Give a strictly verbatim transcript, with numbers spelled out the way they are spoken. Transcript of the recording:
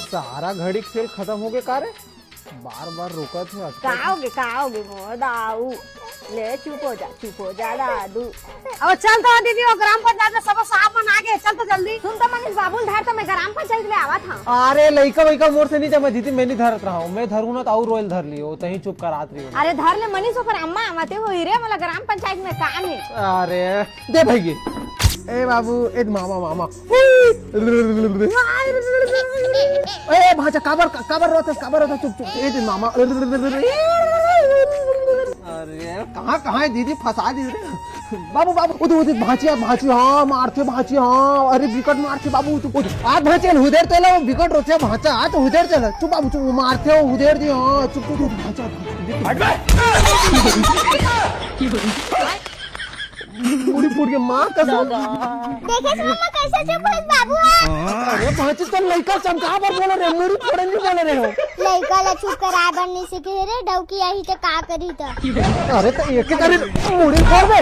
सारा घड़ी के तेल खतम होगे का रे? बार बार रोकत हे, अटकत हे। का होगे, का होगे मोर दाऊ? ले चुप हो जा, चुप हो जा दादू। अब चल तो दीदी, वो ग्राम पंचायत में सब साफ बना के चल तो जल्दी। सुन तो मनीष बाबू, धर तो मैं ग्राम पंचायत ले आवत हूँ। अरे लइका वइका मोर से नहीं जमा दीदी, मैं नहीं धरत रहा हूँ, मैं धरू ना तो और रोयल धर लियो, तही चुप करात रही। अरे धर ले मनीष, ओकर अम्मा आवते हो रे, मोला ग्राम पंचायत में काम है। अरे दे भाई ये। ए बाबू, ए मामा, मामा। ए भांचा, काबर, काबर रोत हस, काबर रोत हस? चुप, चुप, ए दे मामा। अरे कहाँ, कहाँ है दीदी, फंसा दी रे। बाबू, बाबू, उधर, उधर भांचिया, भांचिया, हाँ, मारथे भांचिया, हाँ, अरे बिकट मारथे बाबू, तू उधर, आ भांचिया, उधर चला, वो बिकट रोथे भांचा, आ तो उधर चला, चुप बाबू, चुप, मारथे, उधर दे, हाँ, चुप, चुप, चुप, भांचा, भांचा। मुड़ी फूट के माँ कसम। देखे से मम्मा कैसे चुप होइस बाबू हा? अरे भांची, तो लइका चमका बर बोले रे, मुड़ी फोड़े नहीं बोले रे हो। लइका ला चुप कराए बर नहीं सीखे रे, डौकी आही ते का करी त? अरे तो एक करे मुड़ी फोड़ दे।